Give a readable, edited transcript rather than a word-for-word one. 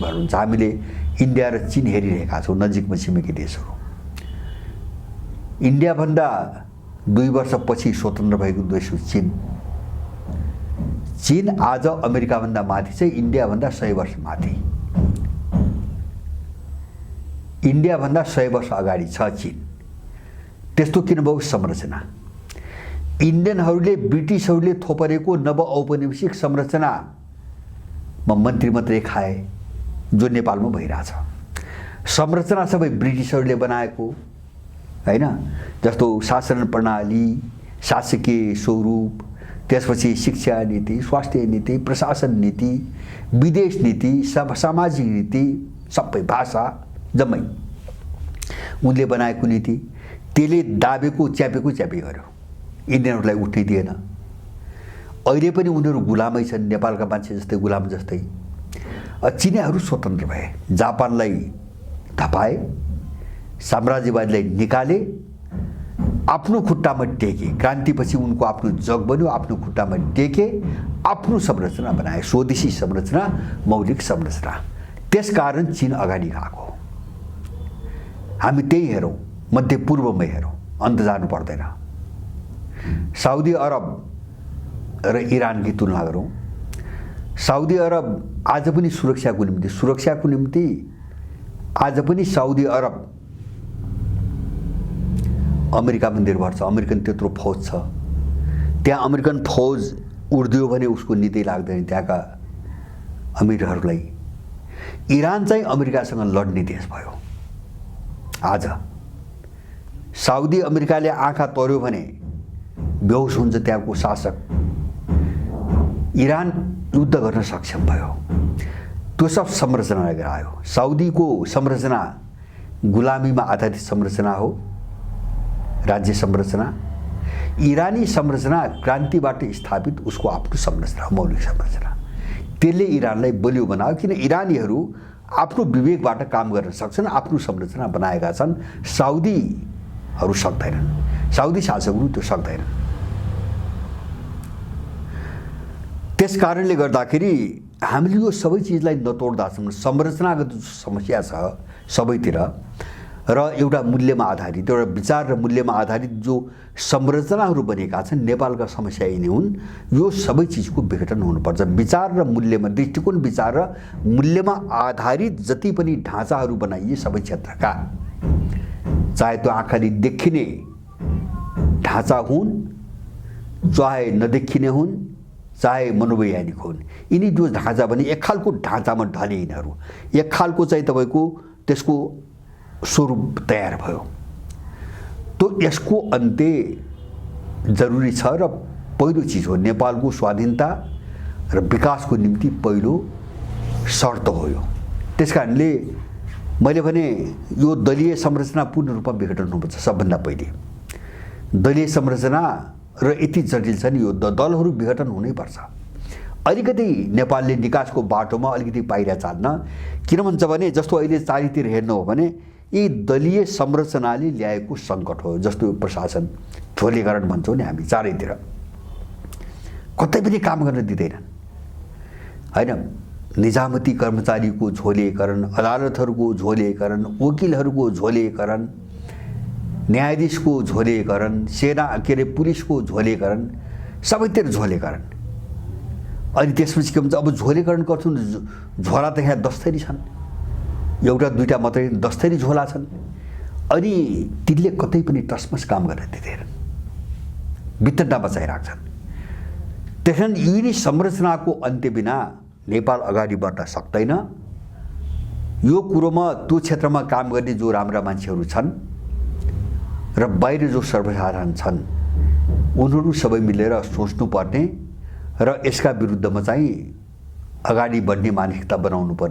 गर्नुहुन्छ। हामीले इन्डिया र चीन हेरिरहेका छौँ, नजिकमा छिमेकी देशहरू। इन्डियाभन्दा 2 वर्षपछि स्वतन्त्र भएको देश हो चीन। चीन आज अमेरिकाभन्दा माथि चाहिँ इन्डियाभन्दा 100 वर्ष माथि। इन्डियाभन्दा 100 वर्ष अगाडि छ चीन। त्यस्तो किन भयो? संरचना। इन्डियनहरूले ब्रिटिसहरूले थोपरेको नव औपनिवेशिक संरचनामा मन्त्री मात्रै खाए, जो नेपालमा भइरहेछ। संरचना सबै ब्रिटिसहरूले बनाएको हैन, जस्तो शासन प्रणाली, शासकीय स्वरूप, त्यसपछि शिक्षा नीति, स्वास्थ्य नीति, प्रशासन नीति, विदेश नीति, सामाजिक नीति, सबै भाषा जम्मै उनले बनाएको नीति। त्यसले दाबेको च्यापेको च्यापे गर्यो, इन्डियनहरूलाई उठ्नै दिएन। अहिले पनि उनीहरू गुलामै छन्, नेपालका मान्छे जस्तै गुलाम जस्तै। चिनियाहरू स्वतन्त्र भए, जापानलाई धपाए, साम्राज्यवादलाई निकाले, आफ्नो खुट्टामा टेके। क्रान्तिपछि उनको आफ्नो जग बन्यो, आफ्नो खुट्टामा टेके, आफ्नो संरचना बनाए, स्वदेशी संरचना, मौलिक संरचना। त्यसकारण चीन अगाडि गएको। हामी त्यही हेरौँ, मध्यपूर्वमै हेरौँ, अन्त जानु पर्दैन। साउदी अरब र इरानकी तुलना गरौँ। साउदी अरब आज पनि सुरक्षाको निम्ति आज पनि साउदी अरब अमेरिकामा निर्भर छ। अमेरिकन त्यत्रो फौज छ, त्यहाँ अमेरिकन फौज उड्दियो भने उसको निकै लाग्दैन त्यहाँका अमिरहरूलाई। इरान चाहिँ अमेरिकासँग लड्ने देश भयो। आज साउदी अमेरिकाले आँखा तर्यो भने बेहोस हुन्छ त्यहाँको शासक। इरान युद्ध गर्न सक्षम भयो। त्यो सब संरचना लगेर आयो। साउदीको संरचना गुलामीमा आधारित संरचना हो, राज्य संरचना। इरानी संरचना क्रान्तिबाट स्थापित उसको आफ्नो संरचना, मौलिक संरचना। त्यसले इरानलाई बलियो बनायो, किन इरानीहरू आफ्नो विवेकबाट काम गर्न सक्छन्, आफ्नो संरचना बनाएका छन्। साउदीहरू सक्दैनन्, साउदी शासकहरू त्यो सक्दैनन्। त्यस कारणले गर्दाखेरि हामीले यो सबै चिजलाई नतोड्दासम्म संरचनागत समस्या छ सबैतिर, र एउटा मूल्यमा आधारित, एउटा विचार र मूल्यमा आधारित जो संरचनाहरू बनेका छन्, नेपालका समस्या यिनी हुन्। यो सबै चिजको विघटन हुनुपर्छ। विचार र मूल्यमा, दृष्टिकोण, विचार र मूल्यमा आधारित जति पनि ढाँचाहरू बनाइए सबै क्षेत्रका, चाहे त्यो आँखाले देखिने ढाँचा हुन्, चाहे नदेखिने हुन्, चाहे मनोवैज्ञानिक हुन्, यिनी जो ढाँचा भने एक खालको ढाँचामा ढले यिनीहरू। एक खालको चाहिँ तपाईँको त्यसको स्वरूप तयार भयो। तो यसको अन्त्य जरुरी छ र पहिलो चिज हो। नेपालको स्वाधीनता र विकासको निम्ति पहिलो शर्त हो यो। त्यसकारणले मैले भने यो दलीय संरचना पूर्ण रूपमा विघटन हुनुपर्छ। सबभन्दा पहिले दलीय संरचना र यति जटिल छ नि, यो दलहरू विघटन हुनैपर्छ। अलिकति नेपालले निकासको बाटोमा अलिकति पाइरा चाल्न, किन भन्छ भने जस्तो अहिले चारैतिर हेर्नु हो भने यी दलीय संरचनाले ल्याएको सङ्कट हो। जस्तो प्रशासन झोलेकरण भन्छौँ नि हामी, चारैतिर कतै पनि काम गर्न दिँदैनन् हैन। निजामती कर्मचारीको झोलेकरण, अदालतहरूको झोलेकरण, वकिलहरूको झोलेकरण, न्यायाधीशको झोलेकरण, सेना के अरे पुलिसको झोलेकरण, सबैतिर झोलेकरण। अनि त्यसपछि के भन्छ, अब झोलेकरण गर्छौँ, झोला त यहाँ 10 थरी छन्, एउटा दुईटा मात्रै 10 थरी झोला छन्। अनि तिनले कतै पनि टसमस काम गर्न दिँदैनन्, वितन्डा बचाइराख्छन्। त्यसैले यिनी संरचनाको अन्त्य बिना नेपाल अगाडि बढ्न सक्दैन। यो कुरोमा त्यो क्षेत्रमा काम गर्ने जो राम्रा मान्छेहरू छन् र बाहिर जो सर्वसाधारण छन्, उनीहरू सबै मिलेर सोच्नुपर्ने र यसका विरुद्धमा चाहिँ अगाडि बढ्ने मानसिकता बनाउनु पर्ने।